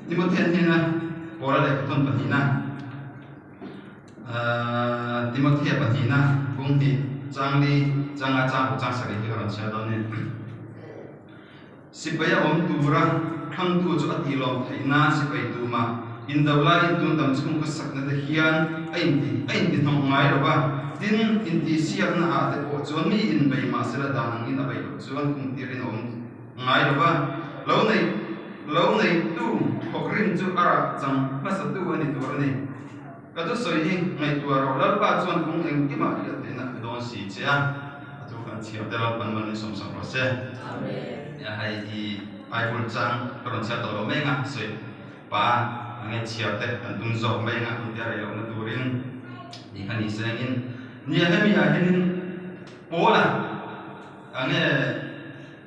Timothea hnena Paula lehkhathawn pahnihna Timothea pahnihna bung hnih chang li changa chang ruk chang sarih hi ka rawn chhiar dawn a ni. Sipai a awm tura thlangtu chu a tih lawm theih nan sipai tumah indo laiin tun dam chhung khawsakna te hian a inti a intihnawk ngai lo va, tin, intihsiakna ah te pawh chuan mi inbei mahsela dan angin a beih loh chuan khum tirin a awm ngai lo va, lo nei lo neitu thawkrim chu a rah chang hmasatu a ni tur a ni. Ka thusawi hi ngaihtuah rawh, Lalpa chuan kawng engkimah hriat theihna a pe dawn si che a, a thu kan chhiar te Lalpan man min sawmsak rawh se. Nia hei i Bible chang ka rawn chhiar tawh lo mai anga sawi pa a nge chhiar te kan tum zawk mai anga hun te a rei lohna turin ni kha ni sengin nia hemi ah hianin Paula a nge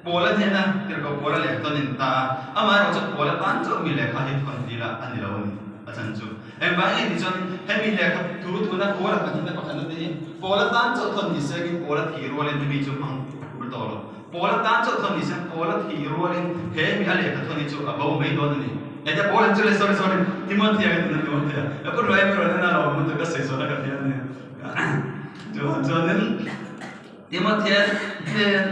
Paula hnena tirhkoh Paula lehkha chuan in ta a, amaherawh chu Paula tan chauh mi lehkha hi thawn ti la a ni lo a ni. A chhan chu engvang nge tih chuan hemi lehkha thu tuna Paula pahnihna pakhatna te hi Paula tan chauh thawn ni sengin Paula thih rualin hemi chu hmang ul tawh lo. Paula tan chauh thawn ni seng Paula thih rualin he mi a lehkha thawn hi chu a bo mai dawn a ni. Enge Paula chu le sorry sorry Timothea ka tuna Timothea ka pu ruai erawh nen a lo awm lutuk a sawi sual a ka hria a ni. Chuan chuanin. Timothea hnen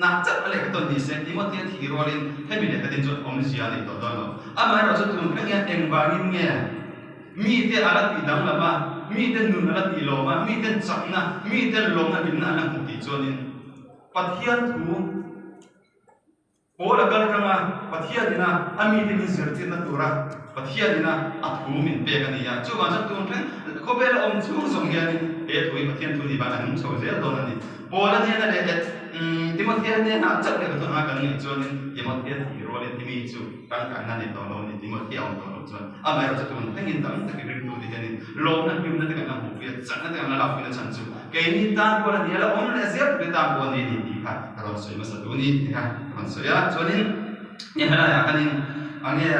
nak chauh a lehkha tawn ni se, Timothea thih rualin hemi lehkha tin chuan awmzia a nei tawh dawn lo. Amaherawhchu tun thleng hian engvangin nge mite a la tih danglam a, mite nun a la tih lawm a, miten chakna, miten lawmna hlimna an la hmuh tih chuanin Pathian thu Paul a kal atanga Pathianina a mite min zirtirna tura Pathianina a thu min pek a ni a. Chuvang chuan tun thleng khawvela awm chung zawng hianin he thu hi Pathian thu ni vang a nung chho zel dawn a ni. Paul-a hnena leh Timothea hnena chauh leh Pathian anga kan ngaih chuanin Timothea thih rualin Timi chu tangkaina nei tawh lo a ni. Timothea awm tawh loh chuan amaherawhchu tun thlengin tam takin ringtute hianin lawmna hlimna te kan la hmuhpui a, chakna te kan la lakpui na chhan chu keini tan pawh a ni a, la awm leh zel tute tan pawh a ni a ni tih kha ka rawn sawi hmasa tu ni tih kha ka rawn sawi a. Chuanin hei helaiah khanin a nge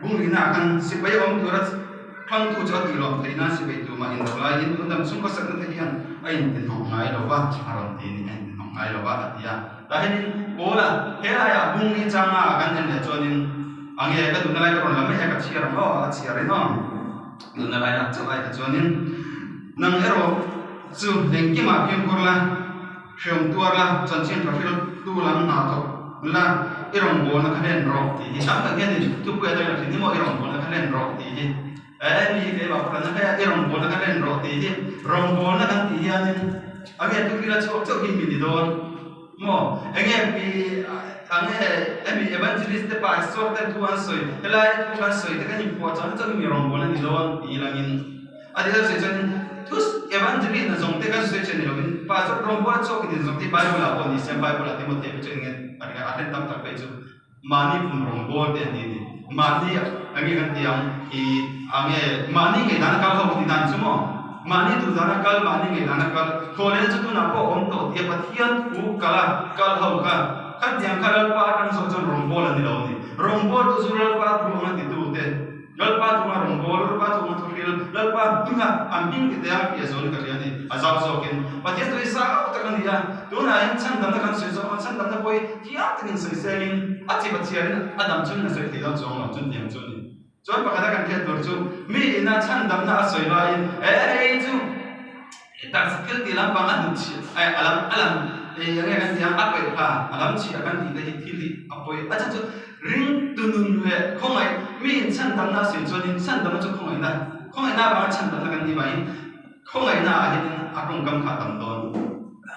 bunglihnaah khan sipai awm tura thlangtu chu a tih lawm theih nan sipai tumah indo laiin tun dam chhung khawsakna te hian a intihnawk ngai lo va a rawn ti a ni, a intihnawk ngai lo va a ti a. Tah hianin Paula helaiah bungli changa kan en leh chuanin a nge ka duhna lai ka rawn la mai a ka chhiar ang aw a chhiar in aw. Nunna lai lak chauh ai kha chuanin nang erawh chu engkimah fimkhur la, hreawm tuar la, chanchin tha hril tu lam hna thawk la, i rawngbawlna kha hlen rawh tih hi tam tak hianin thupui atangin a thin hi maw i rawngbawlna kha hlen rawh tih hi eh mi keimah pawh kan hre a i rawngbawlna kha hlen rawh tih hi rawngbawlna kan tih hianin a nge thuhril a chhuak chauh hi mi ni dawn. Maw? Enge mi enge hemi evangelist te pastor te thu an sawi helai thu kan sawi te kan inphuah chang chang mi rawngbawlna ni dawn tih langin a ti deuh sawi chuan thu evangelist na zawng te kan sawi che ni lovin pastor rawngbawla chhuak in zawng te bible ah pawh ni se bible ah Timothea phei chu enge a ringa a hlen tam tak phei chu mahni pum rawngbawl te an ti a ni mahni enge kan ti ang ih enge mahni ngaihdan a kal ho ka ti dan chu maw mahni duh dan a kal mahni ngaihdan a kal thawhlehna chu tunah pawh a awm tawh tih a Pathian thu kal a kal ho kha khatiang kha Lalpa atang zawh chuan rawngbawl an ni lo a ni rawngbawl tu chu Lalpa thu anga titu te. Lalpa chunga rawngbâwl, Lalpa chunga thuhril, Lalpa hminga an hming ti te a fiah zual ka hria a ni. A zau zawkin Pathian chu hi zau tak a ni a, tunah hian chhandamna kan sawi zawk a, chhandamna pawh hi thiam takin sawi sengin a chi Pathianin a dam chungin a sawi thei dawn chuang lo, chutiang chu a ni. Chuan pakhata kan hriat tur chu mi ina chhandamna a sawi laiin e hei chu taksa thil tih lampang a hnut chhiah eh a lam a lam eh eng nge kan tih ang a paih kha a lam chhiah kan tih te hi thil hi a pawi a chhan chu ring tunun leh khawngaih mi in chhandamna a sawi chuanin chhandamna chu khawngaihna khawngaihna avanga chhandamna kan tih vangin khawngaihna ah hianin a tawngkam kha a tam dawn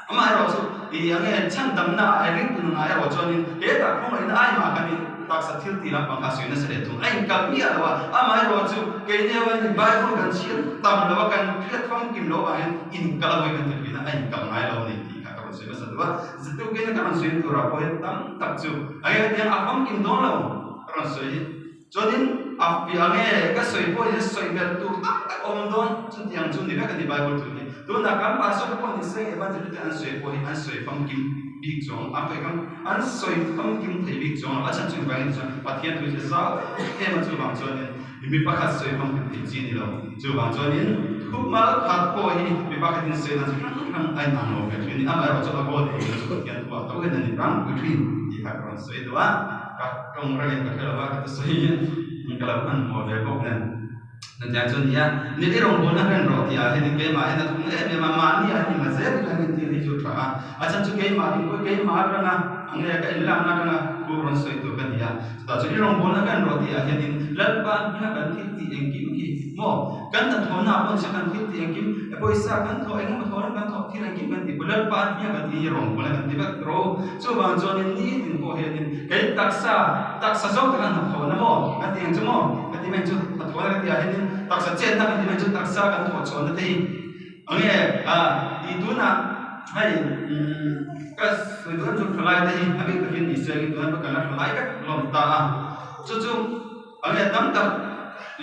amaherawhchu ih eng nge chhandamna ah ring tunun ah erawh chuanin hetah khawngaihna aimah khanin Taksa thil tih lampang kha sawi nasa leh thung a inkal miah lo a, amaherawh chu keini ho hian Bible kan chhiar tam lo a, kan hriat famkim loh avang hian inkal a vawi kan ti thin a, a inkal ngai lo a ni tih kha ka rawn sawi hmasa duh a, zirtirtu ka rawn sawi turah pawh hian tam tak chu a nge hetiang a famkim dawn lo ka rawn sawi hi chuanin a piah nge ka sawi pawh hian sawi belh tur tam tak a awm dawn chutiang chu ni vek a ni Bible thu hi tunah kan pastor te pawh ni se evangelist te an sawi pawh hi an sawi famkim bik chuang an sawi kam An sawi famkim thei bik chuang lo, a chhan chu engvangin chuan Pathian thu hi zau em a chuvang chuanin mi pakhat sawi famkim thei chi a ni lo. Chuvang chuanin thumal khat pawh hi mi pakhatin sawi dan chu hrang hrang a inang lo ve thin a ni. Amaherawhchu a goal ei chu Pathian thu ah tho hian a ni tlangpui thin tih kha ka rawn sawi duh a. Ka tawng rengin ka hre lo a, ka thusawi in ka lo hmanhmawh ve bawk nen. Chutiang chu a ni a, ni i rawngbawlna hlen rawh tih ah hianin keimah hian a thung em em a, mahni ah hian inla zel ila hian thil hi chu a tha a, a chhan chu keimah ding pawh keimah atanga a nge ka inlakna atanga thu rawn sawi tur ka ni a, chutah chuan i rawngbawlna hlen rawh tih ah hianin Lalpa hminga kan thil tih engkim hi maw kan hnathawhna ah pawh nise kan thil tih engkim pawisa kan thawh engemaw thawh reng kan thawh thil engkim kan tih pawh Lalpa hminga kan tih hi rawngbawlna kan ti vek rawh u. Chuvang chuanin nitin pawh hianin kei taksa, taksa zawng taka hnathawhna maw ka ti ang chu maw? Ka ti mai chu hnathawhna ka tihah hianin taksa chetna kan ti mai chu taksa kan thawh chhuahna te hi eng nge ah tih tunah hei umm ka sawi duh em chu thalai te hi a bik takin ni se tuna pawh kan la thalai vek hlawm ta a chu chu eng nge tam tak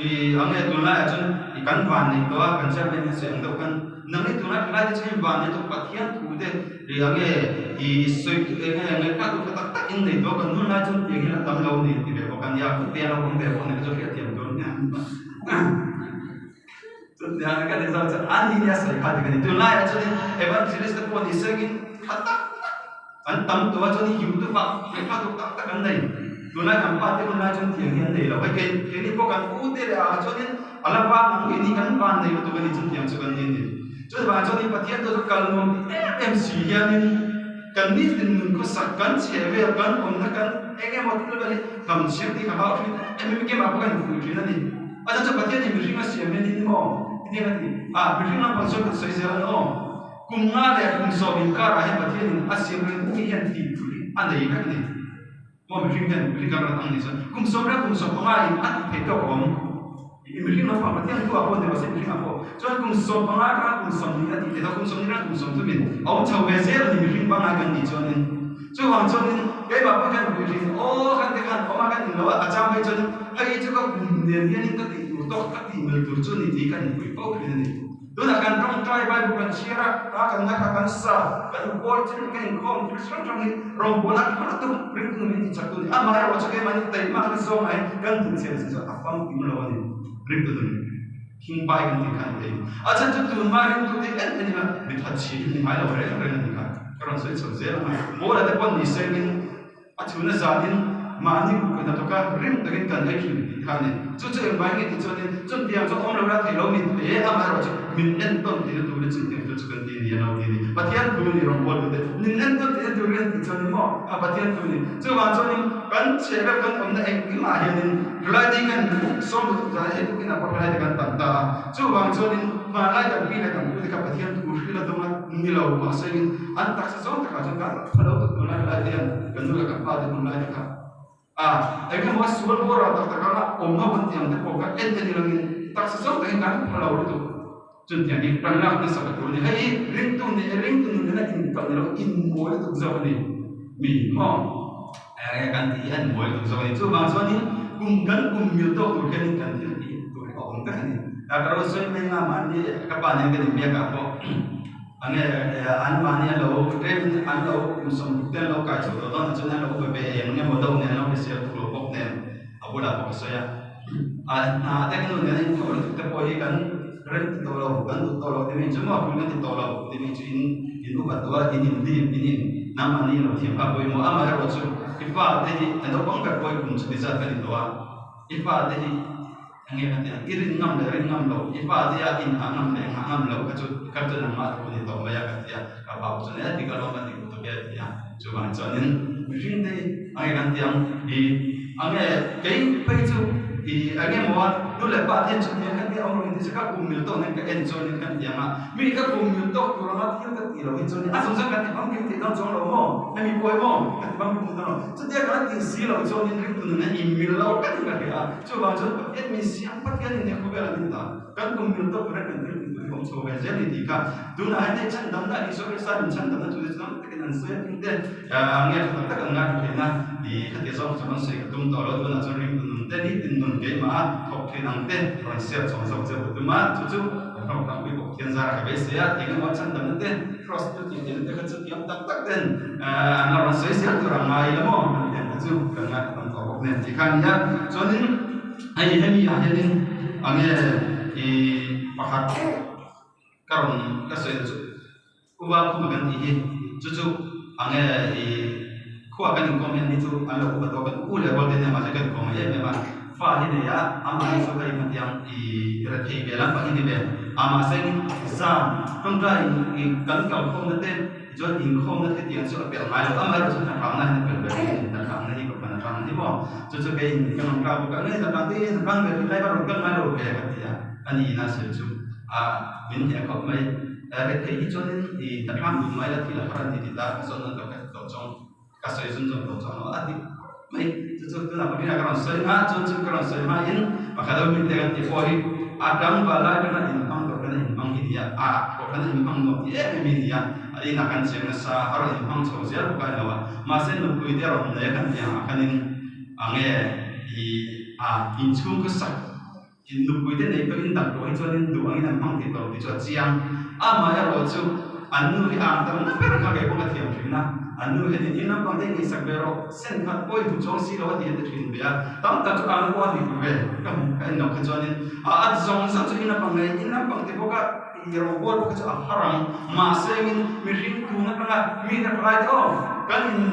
ih eng nge tunlaiah chuan ih kan van nei tawh a kan chairman hian sawi ang deuh khan nang hi tunlai thalai te chu hei van nei tawh Pathian thu te Ri ang e, i sawi tu eng nge ngaihtuah tur kha tak tak in nei tawh kan hun lai chuan tiang hian a tam lo ni ti ve bawk a nia, khawte a lo awm ve bawk a ni ka chu hriatthiam tur a nia. Chutiang ka ni zawk chu a ni nia sawi kha dik a ni. Tunlaiah chuanin evangelist te pawh ni sengin tha tak tak an tam tawh a chuanin youtube ah ngaihtuah tur tak tak an nei. Tunlai kan pa te hun lai chuan tiang hi an nei lo. Hei kei keini pawh kan u te leh ah chuanin a la vang ang keini kan van nei lutuk a ni chuan tiang chu kan ni a ni. Chuvang chuanin Pathian chu chu kal nuam ti em em si hianin kan nitin nun khawsak, kan chheh vel, kan awmna, kan eng emaw thil vel hi hnam chhiar tih ka hlau thin em em em ah pawh ka infuih thin a ni. A chhan chu Pathianin mihring a siam hian in maw hetiang a ti a, mihring lampang chuan kan sawi zel a ni aw. Kum nga leh kum sawm inkarah hian Pathianin a siam reng mi hian tih tur hi a nei vek a ni. Maw mihring hian mihring kan rat ang ni chuan kum sawm leh kum 15 in a tih theih tawk a awm. I mihring lampang Pathian thu ah pawh ni rawh se mihring ah pawh chuan kum 15 atanga kum 20 a tih theih tawk kum 20 atanga kum 30 in a awm chho ve zel a ni mihring pangngai kan nih chuanin. Chuvang chuanin keimah pawh hian vui thin aw kan te khan awm a kan inlo a a chang phei chuanin hei chu ka kum nen hianin ka tih tur tawk ka tih mil tur chu ni tih kan inpui fo thin a ni. Tunah kan tawngtai Bible kan chhiar a, a kan ngaithla kan sa, kan inpawl thil, kan inkhawm thil hrang hrang hi rawngbawlna a tha lutuk ringtu min tichak tu a ni. Amaherawh chu keimahni taihmak hi zawngah hian kan duhchhiam chin chu a famkim lo a ni. Ringtu nun thingpai kan tih kha a ni thei. A chhan chu tunhma ringtu te en en ila mi that chhi in ni ngai lo reng reng a ni kha. Ka rawn sawi chho zel ang a. Paula te pawh ni sengin A chhuna zanin mahni kut kan hnathawk a, rim takin kan ei thin tih kha a ni. Chu chu engvai nge tih chuanin chutiang chu awm lo la thei lo min thei e, amaherawh chu min entawn theihna turin chutiang thil chu kan ti ni a lo ti a ni. Pathian thu ni rawngbawltu te min entawn theihna turin an tih chuanin maw a Pathian thu ni. Chuvang chuanin kan chhehvel kan awmna engkimah hianin hrilai kan sawm duh zan hei tukin ah pawh hrilai te kan tam ta a. Chuvang chuanin hmanlai kan pi leh kan pu te kha Pathian thu hril a dawng a ni lo mahse-in an taksa zawng takah chuan kan pha lo tuk tunlai lai te hian kan nu leh kan pa te hun lai te kha a eng emaw sual boral tak tak anga awm ho an tih ang te pawh kha en en ilangin taksa zawng takin kan pha lo lutuk chutiang hi kan lak nasa ka tur a ni. Hei hi ringtu nih ringtu nun nena inkalh ni lo inmawi lutuk zawk a ni mi maw eng nge kan tih hi a inmawi lutuk zawk a ni. Chuvang chuanin kum kan kum mil tawk tur hianin kan thil tih tur hi a awm vek a ni. Ka ro sawi mai nga mahni ka pa nen kan inbiak ah pawh Enge an mahni an lo tlem an lo kum 60 te an lo kai chho tawh dawn ah chuan an lo upa ve eng emaw deuh nen an lo hrisel tuk lo bawk nen a bulah pawh ka sawi a. A hna te ka nu nen a inthawh lutuk te pawh hi kan rem ti tawh lo kan duh tawh lo ti mai chu maw tul kan ti tawh lo ti mai chu in in upa tawh a in inhlim in in nangmahni in lo thiam kha pawimawh amaherawh chu i fa te hi a naupang ber pawh i kum chuti zat ka ni tawh a i fa te hi Enge ka ti ang, i rin ngam leh rin ngam lo, i pa te a inhah ngam leh nghah ngam lo kha chu kha chu nangmah thu a ni tawh mai a ka ti a, ka pa pawh chuan e dik alawm a dik lutuk e a ti a, chuvang chuanin mihring te hi enge kan ti ang i enge kei phei chu i enge maw a nu leh pa te hian chutiang kha tia awm lo in ti se ka kum mil tawk nen ka en chuanin kan ti ang a, mi ka kum mil tawk tur anga thil ka tih loh hi chuanin a zawng zawng kan ti famkim thei dawn chuang lo maw hemi pawh hi maw ka ti famkim thei dawn lo, chutia ka la tih si loh chuanin ringtu nuna inmil lo tlat in ka hria a. Chuvang chuan Pathian min siam Pathian in he khawvel an indah kan kum mil tawk tura kan thil tih tur hi awm chho ve zel ni tih kha tunah hian hei chhandamna Isua Krista min chhandamna thu te chu tam takin an sawi a thing te nge tha tak tak an ngaithla theihna i khatia zawng chu rawn sawi ka tum tawh lo tunah chuan ringtu nun te nitin nun keimah a thawk thin ang te rawn siam chhuak zawk che ka tum a chu chu kan hlawk tlangpui bawk Pathian zara ka beisei a eng emaw chhandamna te cross thil tih theihna te kha chu thiam tak tak ten an la rawn sawi zel tur a ngai la maw an tih ang te chu kan ngaithla tam tawh bawk nen tih kha a ni a chuanin hei hemi ah hianin eng nge ih pakhat ka rawn ka sawi na chu uva khuma kan tih hi chu chu eng nge ih. Khua kan inkawm hi anni chu an lo upa tawh kan u leh rual te nia mahse kan inkawm em em a, fa hi nei a, amah hi chu hei hmatiang i rethei ve lampang hi ni ve a mahse zan tawngtai kan kalkhawmna te tichuan inkhawmna te tiang chu a pel ngai lo amaherawhchu chu hnatlangna hian a pel ve thin a ni hnatlangna hi kohhran atang hi maw chu chu kei in ka rawn kal bawk a nge hnatlangte hi hnatlang ve thin lai va rawn kal ngai lo ve ka ti a ani ina sawi chu a min hneh khawp mai rethei hi chuanin i hnatlang duh mai la thil a har a ni ti ta ka sawn nawn tawh. tawh chuan ka sawi zun zawm tawh chuan a dik khawp mai chu chu tunah pawhin ka rawn sawi hma chuan chu ka rawn sawi hmain pakhat ho mite kan tih pawh hi a tlangval lai atanga inhmang tawh khan a inhmang hi nia a pawh khan a inhmang nuam ti em em hi nia a inah kan cheng nasa a rawn inhmang chho zel bawk a ni lo a mahse nupui te a rawn nei a kan tih angah khanin enge ih a inchhung khawsak Nupui te nei pawhin dang tawh hi chuanin duh angin an hmang thei tawh tih chu a chiang. Amaherawh chu an nu hi ang tam na ber kha kei pawh ka thiam thin a, an nu hianin in lampang te ngaihsak ve rawh, sen khat pawh i hmu chuang si lo a ti hian ti thin ve a, tam tak chu ang pawh a dik ve ka hmu ka en loh kha chuanin a a zawng zawng chu in lampang ngei in lampang te bawk a i rawngbawl bawk hi chu a har ang mahse engin mihring tun atanga mi te palai te aw kan in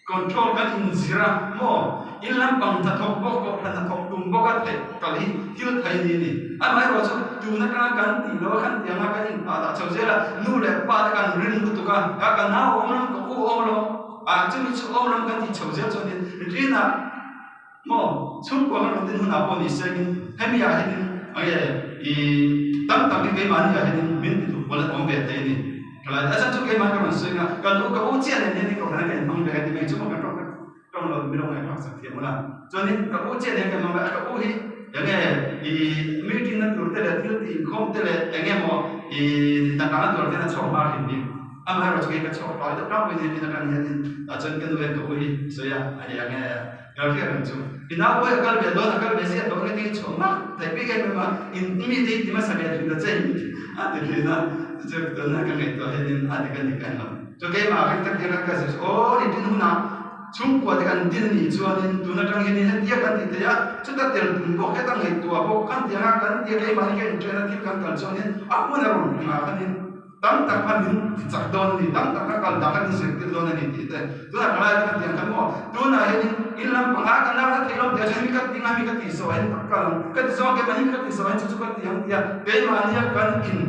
Control kan inzir a maw? In lampang hnathawk bawk kohhran hnathawk tum bawk a theih kal hi thil thei ni a ni. Amaherawhchu tun atanga kan tih loh a khan tianga kan inpah dah chho zel a, nu leh pa te kan rin lutuk a, ka ka nau awm lam ka u awm lo a, chumi chu awm lam kan tih chho zel chuanin rinah Maw chhungkua kan rawn din hunah pawh ni sengin hemi ah hianin enge i tam tak hi keimahni ah hianin min ti duh pawl awm ve thei a ni. Thalai a chhan chu keimah ka rawn sawi nga kan u ka u chiah nen hian i kohhran a ka inhmang ve a ti mai chu maw kan tawng tawng lo mi lo ngaihthlak sak thiam ula chuanin ka u chiah nen ka inhmang ve a ka u hi enge i meeting na tur te leh thil tih inkhawm te leh enge maw i hnatlangna tur te hian a chhuak hma thin bik. Amaherawhchu kei ka chhuak tlai deuh tlangpui nen in atang hianin tah chuan ka nu hian ka u hi a sawi a, a ni ang e ka hriat reng chu. I nau pawh hi a kal ve dawn, a kal ve ziah tawh nge tiin chhuah mak theih bik em em a, in mi te hi ti hmasa ve thin ta che in a ti thin a, chu tuna ka ngaihtuah hianin a dik a ni ka en lo. Chu keimah khan ka tir a ka zir chu aw ni tin hunah chhungkua te kan din anih chuanin tun atang hianin hetia kan ti thei a, chuta tel tum bawk heta ngaihtuah bawk kan ti ang a, kan tia keimahni ka inṭhen a thil kan kal chuanin a hun a rawn ringah khanin Tam tak kha min ti chak dawn a ni, tam tak kha kal dah kha min zirtir dawn a ni tih te. Tunah ka lai te kha tiang khan maw, tunah hianin in lampang ah ka nau na theih lo tih ah chuan hemi ka ti nga hemi ka tih zawh hian ka kal ang, ka ti zawng keimah hi ka tih zawh hian chu chu ka ti ang tia keimahnia kan in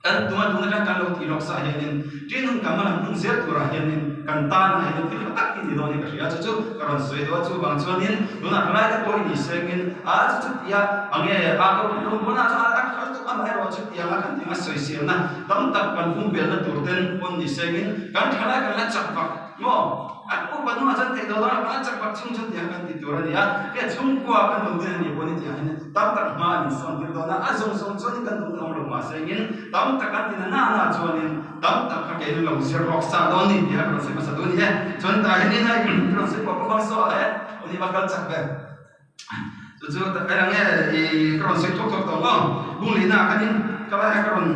kan tuma tun atang kan lo tih lawk sa hianin tin hun kan hmalam hun zel turah hianin kan tanah hianin thil tha tak hi ni dawn hi ka hria chu chu ka rawn sawi duh a chuvang chuanin tunah ka lai te pawh i ni sengin a chu chu tia ange a ka rawngbawlna ah chuan a kal tuk amaherawhchu Tiang a kan tinga sawiselna tam tak kan pumpelna tur ten pawn ni sengin kan thalai kan la chak vak maw? An upa hnungah chuan theih tawh dawn a, kan la chak vak chhung chuan tiang kan ti tur a ni a, hei chhungkua kan rawn din a nih pawh ni tiang hian tam tak hma an insawn tir dawn a, a zawng zawng chuanin kan duh awm lo mah sengin tam tak an ti na na na chuanin tam tak kha kei lo zir rawk sa dawn ni tih a ka rawn sawi hmasa duh a ni e. Chuan tah hianin hei ka rawn sawi pawh pawp ang saw e, awni va kal chak ve. Chu chu tak eng nge i ka rawn sawi thawk thawk tawh maw? Bung lehna ah khanin ka lai ka rawn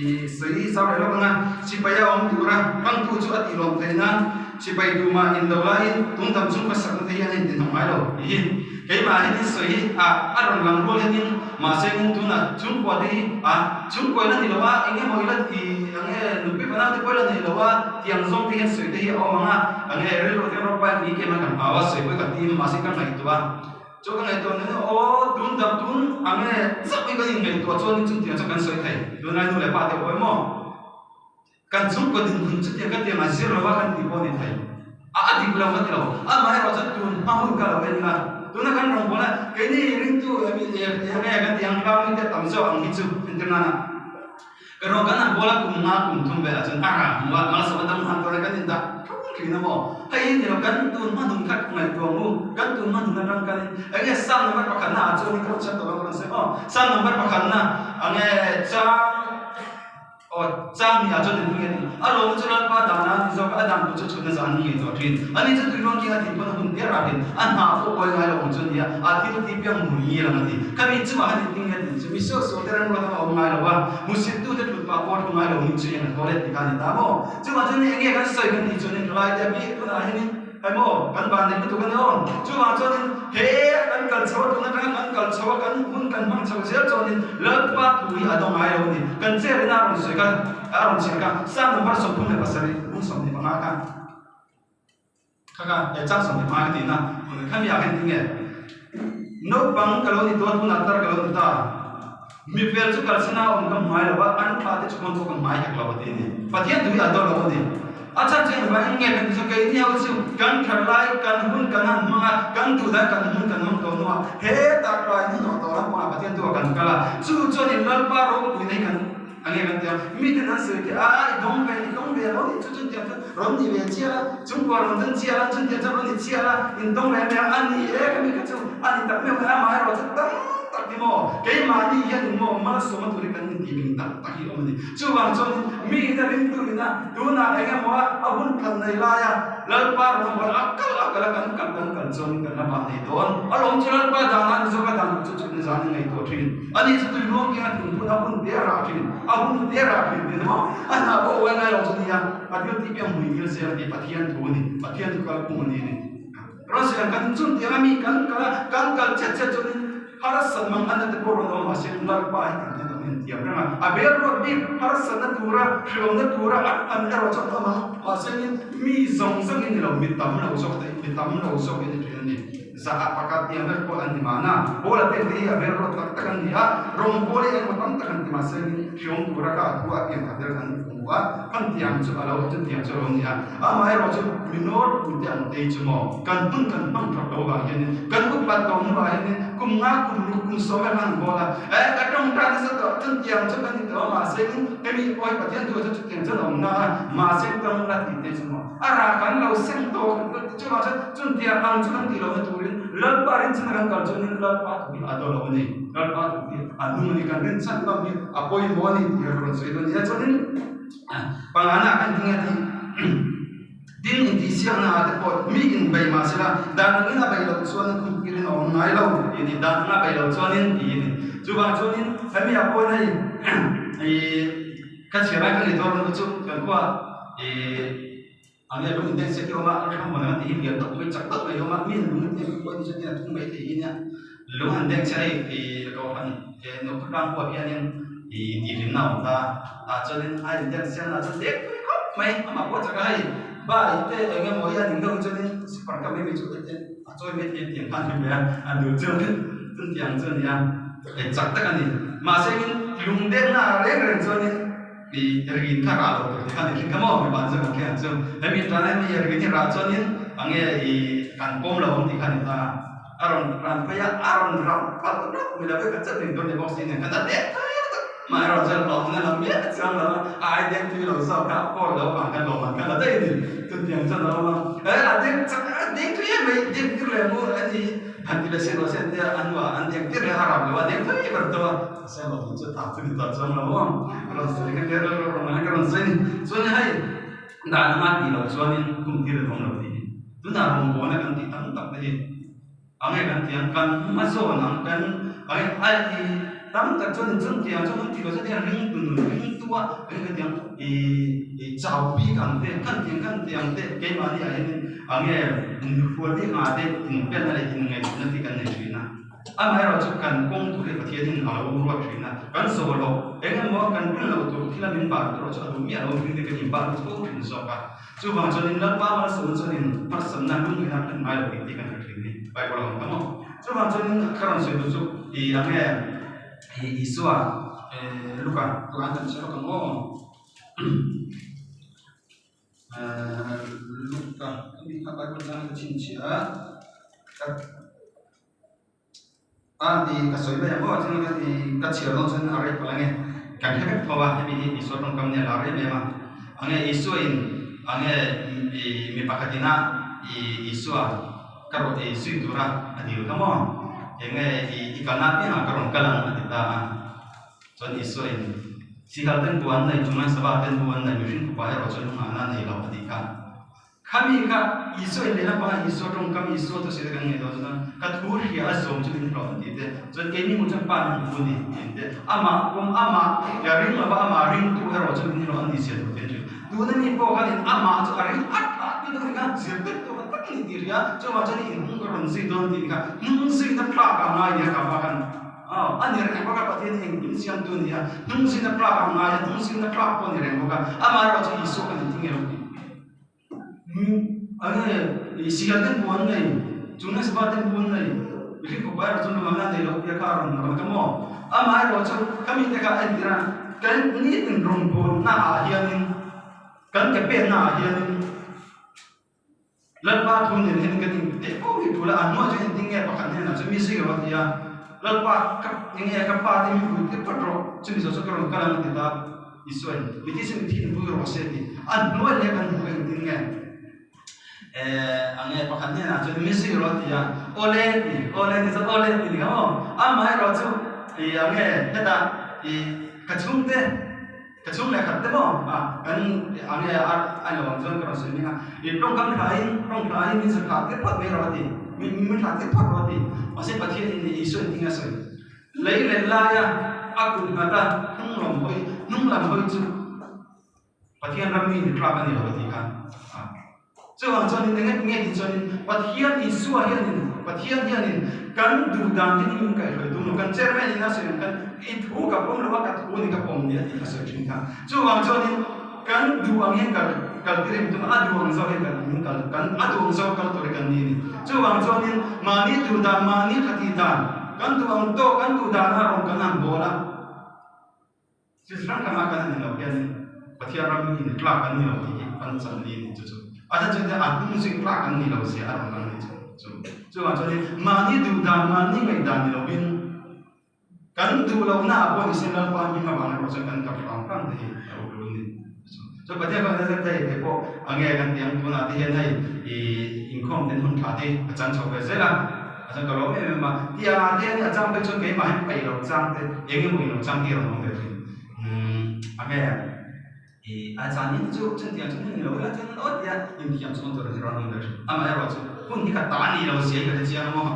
i sawi zau leh lawk ang a, sipai a awm tur a, hmangtu chu a tih lawm theih nan sipai tumah indo laiin tung dam chung ka sakna te hi an intinhawk ngai lo tih hi keimah hian in sawi hi a a rawn lang rual hianin mahse in tunah chhungkua te hi a chhungkua ila ni lo a eng emaw ila i eng nge nupui fanau te pawh ila nei lo a tiang zawng te hian sawi te hi a awm ang a. Enge rilru te rawk pai ni kem a kan hau a sawi pawh ka tim mahse ka ngaihtuah a chu ka ngaihtuah nen aw tun dam tun ange chauh hi kan inngaihtuah chuan in chutiang chu kan sawi thei tunlai nu leh pa te pawh emaw kan chhungkaw dinhmun chutiang ka tiang a zir lo a kan tih pawh a ni thei a a dik lo ka ti lo amaherawh chu tun hma hun ka lo en ila tuna kan rawngbawlna keini ringtu enge kan tih ang tlang mite tam zawk ang hi chu entir nana. Ka rawh kan han bawl a kum nga kum thum velah chuan a rah hmu a, malsawm a dam han tur a kan indah thung thin a maw? Hei hi ni lo, kan tun hma nun kha ngaihtuah ang u, kan tun hma nun atang kalin eng nge Psalm number pakhatna ah chuan in ka rawn chhiat tawh ang ka rawn sawi aw, Psalm number pakhatna ang nge chang aw chang ni ah chuan in ring a ni, a lawmna chu Lalpa dan a ni zawk a, a dan tur chu chhunna zan an ngaihtuah thin, ani chu tui ruang king a tih pawn a hun der a rin, a hna pawh kawi ngai lo ang chu a ni a, a thil ti piang mui ngil ang a ti, khami chungah han inting nge tih chu mi sual sual te remruat anga awm ngai lo a, hmusit tute thut pah pawh thu ngai lo ning chu eng a thaw let ti kha a ni ta maw? Chuvang chuan eng nge kan sawi kan tih chuanin thalai te bik tunah hianin hei maw kan van neih lutuk a ni aw. Chuvang chuanin he kan kal chho a tun atanga kan kal chho a kan hun kan hmang chho zel chuanin Lalpa thu hi a dawng ngai lo a ni. Kan chair ina a rawn sawi kha a rawn chhiar kha Psalm number 37 hmun 25 kha. Kha kha he chang sawm hma ka tihna khami ah khan tinge naupang ka lo ni tawh a tunah tar ka lo ni ta mi fel chu kalsana awm ka hmai lo va an tha te chu khawn pawh ka hmai hek lo a ti a ni Pathian tui a dawn lo a ni a chhan chu engvang in nge kan ti chu keini ho chu kan thar lai kan hun kan han hmang a kan duh dan kan hun kan hmang tawh hnuah hetah tlai hnuhnawh tawh lampangah Pathian tu ah kan kal a chu chuan in Lalpa ropuina hi kan A nge kan ti a, miten an sawi te a, i dawng ve, i dawng ve lo ni chu chutiang chuan rawn ni ve chiah la, chungkua rawn dun chiah la, chutiang chuan rawn ni chiah la, in dawng ve mai a, a ni e ka mi kha chu a ni tak meuh mai a, amaherawh chu tam tak hi maw keimahni hian in maw malsawma tur hi kan inti ping tak tak hi awm a ni. Chuvang chuanin mi ina ringtu ina tunah eng emaw a hun kal nei laia Lalpa rawn a bual a kal a kal a kan kal kan kal chuan kan la ban nei dawn alawm chu Lalpa danah ni zawk a dan chu chu ni zan i ngaihtuah thin. A ni chu tui luang keng a thingphun a hun te a rah thin, a hun te a rah thin tih maw? A hna pawh uai ngai lo chu nia, a thil tih piang hmui ngil zel a ti, Pathian thu a ni, Pathian thu kalphung a ni a ni. Rawn kan chun tiang a mi kan kal a, kan kal chet chet chuanin harsat mang anna te pawh rawn awm mahse Lalpa hi kan hnenah awm intiam reng a, a bel ruat bik harsatna tura hrilawmna tura an an erawh chuan awm ang mahse mi zawng zawngin ni lo, mi tam lo zawk te, mi tam lo zawkin a thin a ni. Zah ah pakhat tiang vel pawh an ni mahna, Paula te hi a vel rawt tak tak an ni a, rawng pawl hi engemaw tam tak an ti mahse in hriawm tura kha a thu a pian khat vel an hmu a, kan tiang chu a lo chu tiang chu a lo ni a, amaherawh chu mi nawr pui te ang tei chu maw kan hun kan hmang that lo vang hianin kan upat tawh hnuah hianin kum nga kum ruk kum sawm vel han bawl a, eh ka tawngtai nasa tawh chun tiang chu kan ni tawh a mahse in hemi awi Pathian duh chu chutiang chuan a awm na a, mahse tawng la tih te chu maw. A rah kan lo seng tawh kan kal ti chungah chuan chuntiang ang chu kan tih lohna turin Lalpa rinchhan a kan kal chuanin Lalpa thu hi a daw lo a ni, Lalpa thu hi a nung a ni, kan rinchhan ngam hi a pawimawh a ni tih ka rawn sawi dawn nia. Chuanin pangana kan ti nge tih tin intihsiakna ah te pawh mi inbei mah sela dan angin a bei loh chuanin khumpirin a awm ngai lo tih a ni, dan anga bei loh chuanin tih a ni. Chuvang chuanin hemi ah pawhin hei ih ka chhiar lai ka ni dawn chu kan khua. Ih a nge lung inten siak hi a awm a, hrang hawn ang tih hi lian tak mai chak tak mai a awm a, mi an lung inten pawh ni chuan a thung mai thei hi nia lung an deng chiah hei ih kohhran eh nu khawtlang huap hianin ih tihhlimna a awm ta tah chuanin a inten siamna chuan dek thui khawp mai amah pawh chak a hei bai te eng emaw hi a ning deuh hi chuanin super ka mai mai chu a chawi mai thei tiang khan a ni mai a, a duh chuan chutiang chu a ni a chak tak a ni mahse in lung dengna reng reng chuanin. I rin kha rah lo tur ti kha ni thin kha maw mipa chu kan thleng ang chu hemi tan hian mi rin hi rah chuanin enge i kan pawm lo ang tih kha ni ta a rawn ran phei a a rawn ram phat rawk mai lo vek a chet ring tur ni bawk si nen khan a dek tui lutuk amaherawh chuan hlawhtling a lam miah chuang lo a a ai dek tui lo zawk kha a pawl lo vang khan lawm ang khan la daih a ni chutiang chuan a awm a a dek chak a dek tui em mai dek tir leh maw a ni han ti leh se lo se an tia a hnuah an dek tir leh a ram lo a dek tui ber tawh a. Siam lo chu tak chu ni tawh chuang lo maw? Ka rawn sawi kha ber rawn ang ka rawn sawi ni. Chuan hei dan anga tih loh chuanin kum tir an awm lo tih hi. Tunah rawngbawlna kan tih tam tak te hi ange kan ti ang kan hma zawn ang kan ange a i tam tak chuan in chung tiang chuan kan tih loh chuan tiang ring tu nun ring tu a eng ka ti ang i i chau bik ang te kan tiang kan ti ang te keimahni ah hianin ange mikhual bik angah te inpenna leh inngaihtuahna te kan nei thin a. Amaherawh chu kan kawng tur hi Pathianin a lo ruat thin a, kan zawh loh eng emaw kan rin loh tur thila min bar erawh chu a duh miah lo hming te kan inbar lut fo thin zawk a. Chuvang chuanin Lalpa malsawmna chuanin harsatna lungngaihna kan ngai lo tih te kan hre thin ni Bible a awm ta maw. Chuvang chuanin ka rawn sawi duh chu ih ang nge ih Isua Luka Luka an kan chhiar lawk ang aw. Luka ka mi kha Bible chang ka chhinchhiah a ka. A ti ka sawi mai ang aw chuan ka ti ka chhiar dawn chuan a rei palh ange kan hre vek tho a hemi hi Isua tawngkam nia lar em em a ange Isua in ange ih mi pakhat ina ih Isua ka rawn ih zui tura a dil kha maw enge ih i kalna apiangah ka rawn kal ang a ti ta a chuan Isua in sihal ten bu an nei chunga sava ten bu an nei mihring fapa erawh chuan hnungah a nei lo a tih kha. Khami kha Isua in lehlam pangah Isua tawngkam Isua thu sawi te kan ngaih dawn chuan ka thu hria a zawm chu min hlawh an tih te chuan keini hmuh chuan pa min hmu ni tih te amah pawm amah a ring lova amah ringtu erawh chu min hlawh an tih zia tur te an hrilh. Tuna mi pawh khanin amah chu a ring at a tih deuh ni kha zirtir tur kha tak a ni tih hria chuvang chuan i inhung ka rawn zui dawn tih kha hnung zuina tlak ah ngai nia ka pa khan aw a ni reng bawk a Pathian hi engkim siamtu a ni a hnung zuina tlak ah ngai a hnung zuina tlak pawh a ni reng bawk a amaherawhchu Isua khan engtin nge a lo tih. Enge I sial ten pu an nei, chung nasa pa ten pu an nei, mihring fapa erawh chuan lungamna a nei lo tia kha a rawn rawn ka maw? Amaherawhchu ka mite kha a entir a, kan nitin rawngbawlna ah hianin, kan ke penna ah hianin Lalpa thu nen hian kan inteh fo hi tul a, a hnuah chuan engtin nge pakhat hnenah chuan mi zui rawh a ti a, Lalpa ka enge ka pa te min vui tir phawt rawh, chumi zawh chu ka rawn kal ang a ti ta. Isuain mithi chu mithi in vui rawh se a ti. A hnuai leh kan hmuh engtin nge eh ange pakhat hnenah chuan mi zui rawh a ti a, awle ti, awle ti chuan awle ti ni kha maw? Amaherawh chu ih ange hetah ih ka chhungte Ka chhung leh khat te maw a kan a nge a a lo ang chuan ka rawn sawi mek a, i tawngkam thlain tawng thlain min zir thlah tir phawt mai rawh a ti, min min thlah tir phawt rawh a ti. Mahse Pathian in Isua in tinge a sawi? Lei leh laia a kut nghat a hnung lam hawi hnung lam hawi chu Pathian ram mi ni tlak a ni lo a ti kha a. Chuvang chuanin eng nge tih chuanin Pathian Isua hianin Pathian hianin kan duh dan hianin min kaihhruai tum lo. Kan chairman in a sawi ang khan i thu ka pawm lo a, ka thu ni ka pawm ni a tih a sawi thin kha. Chuvang chuanin kan duh ang hian kal kal tir em tum a, a duh ang zawk hian kan min kal kan a duh ang zawk kal tur hi kan ni a ni. Chuvang chuanin mahni duh dan mahni tha tih dan kan duh ang tawk kan duh dan a rawn kan han bawl a. Thil hrang hrangah kan han inlo hianin Pathian ram in tlak an ni lo tih hi kan chan ni a ni chu chu. A chhan chuan a hnung zui tlak an ni lo zia a rawn lang a ni chu chu. Chuvang chuanin mahni duh dan, mahni ngaihdan ni lovin kan duh lohna ah pawh nise Lalpa hming avang erawh chuan kan kap hrang hrang te hi a lo tul a ni. Chu Pathian khan zet hei kei pawh a nge kan tih ang tunah te hian hei ih inkhawm ten hun tha te a chan chho ve zel a. A chuan ka lawm em em a, tiang ah te hian a chang phei chuan keimah hian peih loh chang te eng emaw in lo chang hi a rawn awm ve thin. Umm a nge ih a chan in chu chutiang chu ni lo ila chuan aw tia inthiam chhung tur hi a rawn awm ve thin. Amaherawh chu hun hi ka ta ni lo zia hi ka hre chiang a maw.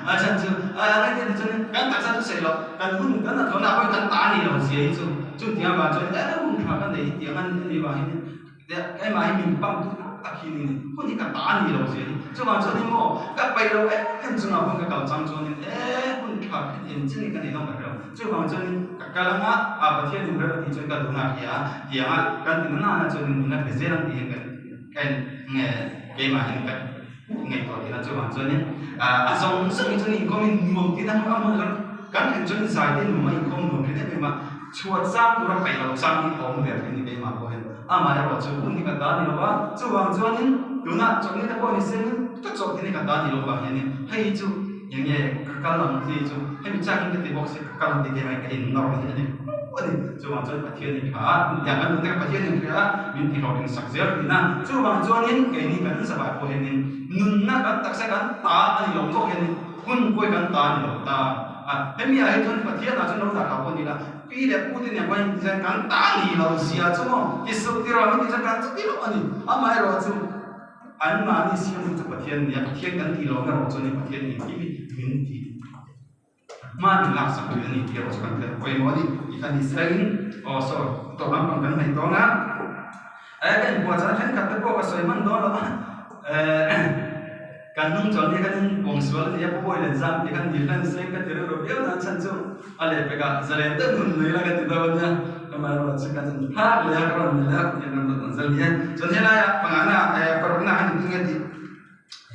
A chhan chu a nge te ti chuan kan taksa chu saih loh kan hun kan hnathawhna ah pawhin kan ta ni lo zia hi chu chutiang avang chuan e hun tha ka nei hi tiang a ni vang hian Keimah hi min pump tu tak tak hi ni ni. Hun hi ka ta a ni lo zia hi. Chuvang chuan in maw ka peih lo em em chungah pawh ka kal chang chuan in e hun tha khin en chin in ka nei dawn ka hre lo. Chuvang chuan in ka kal anga a Pathian in rem a tih chuan ka duhna a hria a, tianga kan ti nana nana chuan in min la pe zel ang tih hian kan ka in nge keimah hian ka ngaihtuah thin a. Chuvang chuan in a zawng zawng hi chuan inkhawm in nuam tih na hmun a hmun chuan kan thlen chuan zai te nuam a inkhawm nuam thin em em a. Chhuat chang tura peih loh chang hi a awm ve thin ni keimah pawh hian. Amaherawh chu hun hi ka ta ni lo va, chuvang chuanin tunah chawlhni te pawh ni sengin ka chawlhni hi ka ta ni lo vang hianin hei hi chu eng nge ka kal ang tih chu hemi changin ka ti bawk si ka kal ang tih keimah hi ka innawr hi a ni fo a ni. Chuvang chuan Pathian in tha a, tiang kan nunna kha Pathian in hria a, min tihlawhtling sak zel thin a. Chuvang chuanin keini kan zavai pawh hianin nunna kan taksa kan ta a ni lo tawk hianin hun kawi kan ta a ni lo ta a. Hemi ah hi chuan Pathian ah chuan lo dah tha pawh ni la, Pi leh pu te nen pawhin tichuan kan ta ni lo zia chu maw ti suh ti rawh min tih chuan kan chuti lo a ni. Amaherawh chu anmahni siamtu chu Pathian a ni a, Pathian kan tih loh erawh chuan Pathian engkim hi min tih hma min laksak thin a ni tih erawh chu kan hriat pawimawh a ni tih kha ni sengin aw saw tawh lampang kan hnaih dawn a. Eh ka inpuah chah thenkhat te pawh ka sawi hman dawn lo a eh kan hnung chuan hi khan in pawng sual a ni a pu bawi len zam tih khan ni hlan seng ka ti rilru viau nan chhan chu a leh pek ah zalen deuh nun lui la ka ti deuh a nia amaherawh chu kan in phak leh a ka rawn ni leh a ka rawn rawn zel ni a chuan helai ah pangana eh parukna khan engtin nge tih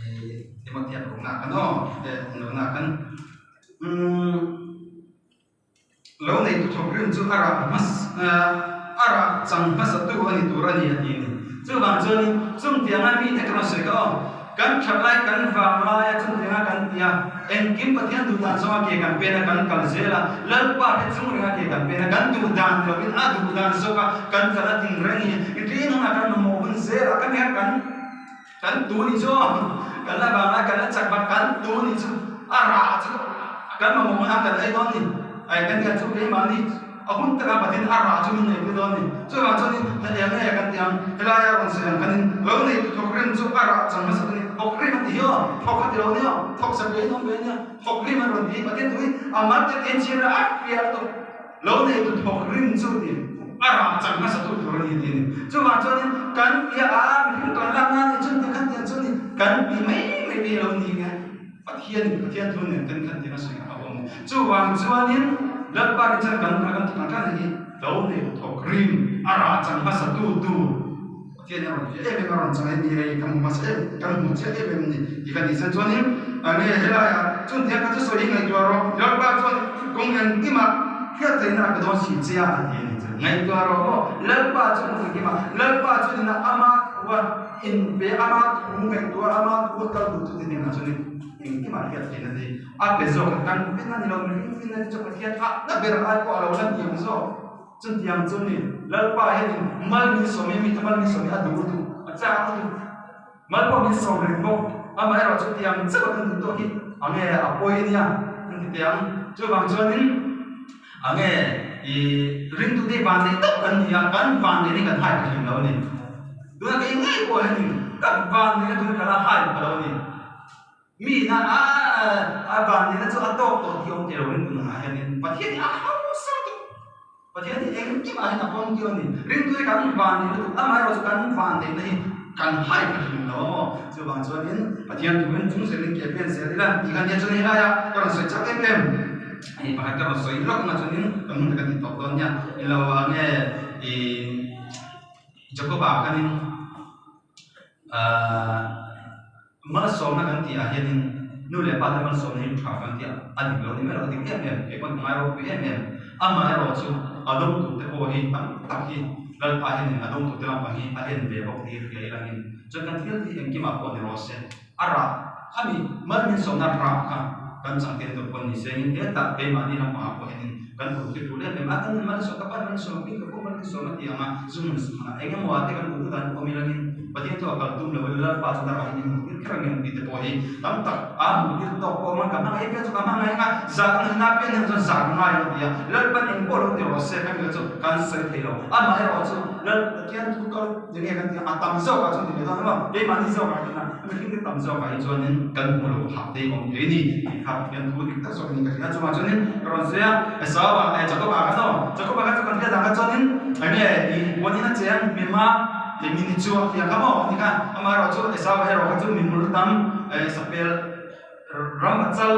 eh emaw tia parukna khan aw eh parukna khan umm. Lo neitu thawkrim chu a rah a rah chang hmasa tu a ni tur a ni a ti a ni. Chuvang chuanin chungtianga mite ka rawn sawi kha aw, kan that lai kan vang laia chungtianga kan ti a, engkim Pathian duh dan zawnga ke kan pen a kan kal zel a, Lalpa te chung renga ke kan pen a, kan duh dan lovin a duh dan zawka kan kal a tin reng hi rin hunah kan mamawh hun zel a, ka nia kan kan tu ni chu aw, kan la vang lai kan la chak vang kan tu ni chu a rah chu kan mamawh hunah kan ei dawn ni ai kan nia chu keimahni a hun takah Pathian a rah chu min nei tir dawn ni chuvang chuanin hetiang nge kan ti ang helaia rawn sawi ang khanin lo nei tu thawk rim chu a rah chang hmasa tu ni thawk rim a ti hi aw thawk a ti lo nia thawk sak ve in awm ve nia thawk rim a rawn ti hi Pathian tui a mar te te chhir a fiah lutuk. Lo neitu thawk rim chu ti a rah chang hmasa tu tur a ni tih a ni. Chuvang chuanin kan tia a mihring kan lak nan ni chun ti khan tiang chu ni kan ti mai mai te hi lo ni nge Pathianin Pathian thu nen kan khan tiang a sawi a awm ni. Chuvang chuanin Lalpa rin chuan kan kan kan kan hi lo neitu thawk rim a rah chang hmasa tu tur. Pathian hi a rawn fiah em em a rawn chang em ni hei kan hmu hmasa em kan hmu chiah em em ni tih ka nih chuan chuanin nge helaiah chuan tiang kha chu sawi hi ngaihtuah rawh Lalpa chuan kawng engkimah hriat theihna a pe dawn si che a a ti a ni chuan ngaihtuah rawh maw Lalpa chuan kawng engkimah Lalpa chuan ina ama thua inpe ama thu ngaihtuah ama thu a kal duh chu te hnenah chuanin engkimah hriat theihna te a pe zawk a kan rin a ni lo mihring finna te chu Pathian ahna ber ai pawh a lo la hniam zawk. Chutiang chu ni, Lalpa hianin mal min sawm i, mite mal min sawm i a duh duh, a chak duh. Mal pawh min sawm reng bawk. Amaherawh chutiang chauh a kan duh tawk hi a nge a pawi a nia kan ti teh ang. Chuvang chuanin a nge i ringtute hi vanneih tak kan ni a, kan vanneih hi kan hai pha hlim lo a ni. Tuna kei ngei pawh hianin ka vanneihna tuna ka la hai pha lo a ni. Mi ina a vanneihna chu a tawk tawh tih awm teh lo ringtu nunah hianin Pathian hi a hausa lutuk. Pathian hi engkimah hian a pawm tir a ni. Ringtu hi kan vanneih lutuk, amaherawh chu kan vanneihna hi kan hai pha hlim lo a maw? Chuvang chuanin Pathian turin chung zelin ke pen zel ila tih kha nia chuan helaia ka rawn sawi chak em em hei pakhat ka rawn sawi lawk anga chuanin kan hun te kan ti tawp dawn nia. Ilo ang nge ih Jacob-a khanin Ahh malsawmna kan tih ah hianin nu leh pa te malsawmna hi tha kan tih a dik lo ni mai lo a dik em em kei pawn ka ngai ropui em em amaherawh chu a dawng tur te pawh hi tam tak hi Lalpa hianin a dawng tur te lampang hi a en ve bawk tih hria ilangin chuan kan thil hi engkimah pawh ni rawh se a rah khami mal min sawmna rah kha kan changtian tur pawh ni se engin hetah keimahni lampangah pawh hianin kan ur khi tul em em a kan mal sawm ka pa mal sawm pin ka pawh mal sawm a ti ang a zum eng emaw ah te kan duh dan awm ilangin Pathian chu a kal tum lo a Lalpa chu darah hian in hmuh tir kher ang em tih te pawh hi tam tak a hmuh tir tawk pawh awm a ka hmangaih pian chu ka hmangaih ang a zah ka ngaihna pian hian chuan zah ka ngai ang a ti a Lalpan eng pawh lo ti rawh se ka mila chu kan sawi thei lo amaherawh chu Lal Pathian thu kal enge kan tih a tam zawk ah chuan ti mai dawn emaw keimahni zawk ah hian mihring te tam zawk ah hi chuanin kan hmu lo phah te awm thei a ni tih kha Pathian thu dik tak zawk a ni ka hria chungah chuanin ka rawn sawi a Esau ah Jacob ah khan aw Jacob ah khan chu kan hriat ang kha chuanin enge ih puan in a cheng mima ih mi ni chu a ti ang kha maw a ti kha amaherawh chu Esau erawh kha chu mi mul tam sapel ram a chal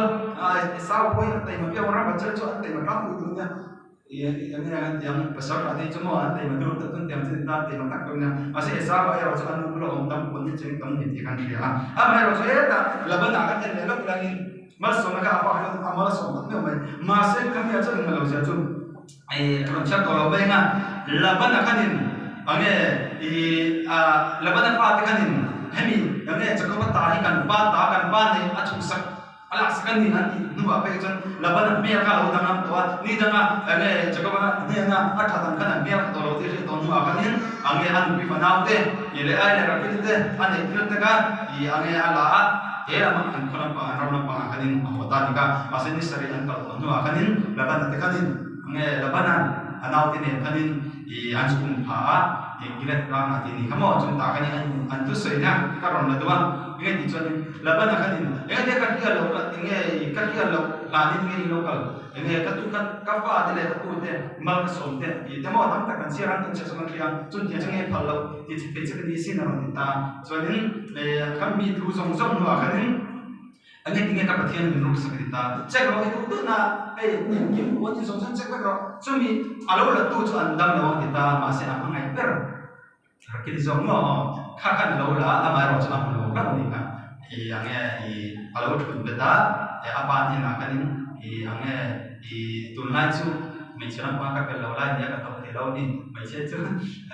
Esau pawh hi a taima viau ang ram a chal chu a taima tlangpui tur a nia. Pasal tah te chu maw an taima dur tak chuan tiang chu ni ta taima tak tur nia mahse Esau erawh chu a nu bula awm tam pawn hi cheng tam ni tih kan hria a amaherawh chu hetah Labana kan en leh lawk langin malsawmna kha a pa kha a malsawm tak meuh mai mahse khami ah chuan engmah lo zia chu ih rawn chhiat tawh lo mai anga Labana khanin enge ih ah Labana fate khanin hemi enge Jacob-a ta hi kan pa ta kan pa neih a chhuhsak A laksak a ni an tih hnuah phei chuan Labana hmel kha a lo danglam tawh a, ni danga enge Jacob-a hnena a that ang khan an hmel kha tawh lo tih a hriat tawh hnuah khanin ange a nupui fanau te ih leh ai leh Rakili te a neih thil te kha ih ange a la a, he lama an khaw lampang an ram lampangah khanin a haw ta a ni kha. Mahse ni sarih an kal tawh hnuah khanin Labana te khanin ange Labana'n a naute nen khanin ih an chhum phah a, ih Gilead rangah tih a ni kha maw chungtah khanin an thusawi na ka rawn la duh a, enge tih chuanin Labana khan in enge te ka hriat loh ka enge ka hriat loh hlanin nge in lo kal enge ka tu ka ka fa te leh ka tu te mal ka sawm te tih te maw tam tak kan chhiar ang kan chhiar chu kan hria chun tiang chu nge phal loh ti che thei che ka ni sin a rawn ti ta chuanin kan mi thu zawng zawng hnuah khanin enge tinge ka Pathian min ruk sak a ti ta check rawh i duh duh na hei engkim puan in zawng zawng check vek rawh chumi a lo la tu chu an dam lo ang ti ta mahse a hmangaih ber. Rakili zawk maw aw kha khan a lo la a amaherawh chu a hmu lo hlauh a ni kha i ang nge i a lo thut bet a eh a pa hnenah khanin i ang nge i tunlai chu hmeichhe lampang ka pel lo lai nia ka to thei lo a ni hmeichhe chu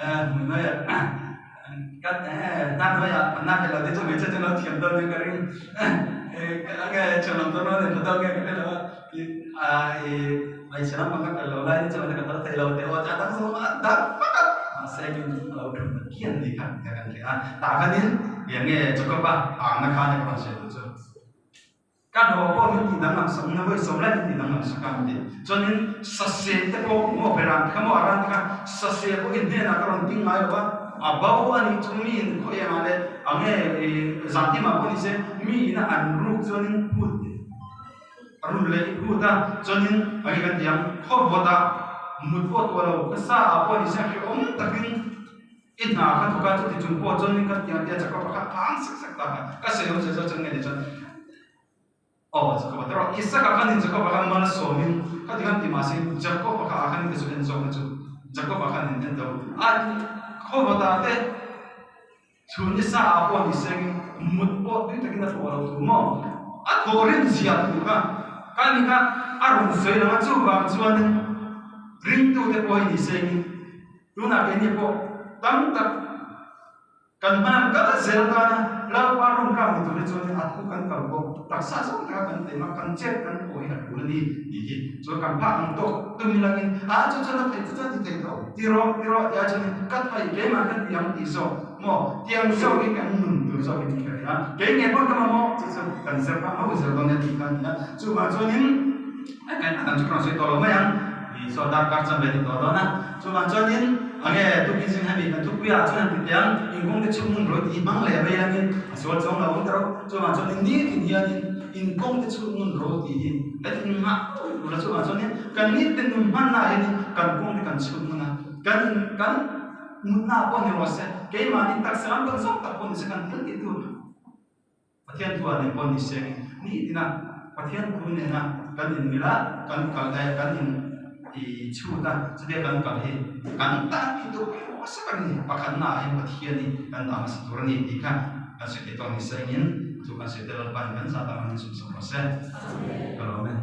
eh hmu mai a ka eh hna hnuaiah na pel lo te chu hmeichhe chu an lo thiam dawn nia ka ring eh ang nge chhuanawm dawn a ni tha dawn nge ka hre lo a i ah i hmeichhe lampang ka pel lo lai ni chuan ka to thei lo teh aw a dang zawng a dang vak a. Mahse min a lo thut ta phian ni kha tia kan hria a, tah khanin eng nge Jacob-a angna khan a rawn sawi duh chu. Ka hlawh pawh min tih danglam sak na vawi sawm lai min tih danglam sak a an ti. Chuanin sase te pawh maw beram te kha maw a ran te kha sase pawh in hnenah ka rawn ding ngai lo va, a bo a nih chu mi in khaw engah leh ang nge ih zantimah pawh ni se mi ina an ruk chuanin phut run leh i phut a, chuanin a nge kan ti ang, khaw vawtah mut pawh tuah lo, ka sa ah pawh ni se hrehawm takin i hna kha thawk a, chuti chung pawh chuanin ka ti ang tia Jacob-a kha a ang sak sak ta kha, ka sawi awm zia zawk chuan nge ni chuan aw Jacob-a te rawh, Isaka khanin Jacob-a kha mal sawmin khati khan ti mahse Jacob-a kha ah khanin ka zu en zawk na chu Jacob-a khan in en do a, khaw vawtah te. Chhun ni sa ah pawh ni seng mut pawh tui takin a thawh lo thu maw? A thawh rin zia thu kha ka ni kha a rawn sawi lang a, chuvang chuanin ringtute pawh hi ni sengin tunah keini pawh tam tak Kan hman kal zel tan a, Lalpa rawng kang ni tur hi chuan a thu kan kal bawk. Taksa zawng taka kan tem a, kan chet kan thaw hi a tul a ni tih hi chuan kan phak ang tawk tum ilangin a chu chuan a thei chu chuan ti thei tawh ti rawh ti rawh tih ai chuanin ka thei keimah ka ti ang tih zawk maw tiang zawk hi kan nun tur zawk hi tih ka ria. Kei nge pawn ka mamawh chu chu kan zir phah ho zel dawn nia tih kha a ni a. Chuvang chuanin a dang chu ka rawn sawi tawh lo mai ang. Saw darkar chuan ve ni tawh dawn a. Chuvang chuanin enge tukin zing hemi kan thupuiah chuan han ti teh ang, inkawng te chhung hmun rawih tih hmang leh rei langin a sual chuang lo ang ta rawh. Chuvang chuanin nitin hianin inkawng te chhung hmun rawih tih hi kan inngah tur a. Chuvang chuanin kan nitin nun hmannaah hianin kan kawng te kan chhung hmun a, kan in kan mutnaah pawh ni rawh se, keimahni taksa lam kan zawng tak pawh ni se kan thil tih tur. Pathian thu ah nen pawh ni seng ni tina Pathian thu nena kan in mil a, kan kal eh kan in i chhut a, chutia kan kal hi kan tan tih tur pawimawh hmasa ber a ni. Pakhatna ah hian Pathian hi kan dah hmasa tur a ni tih kha kan sawi theih tawk ni sengin thu kan sawi tel Lalpa in kan zah tak ang in sum sak rawh se. Ka lawm e.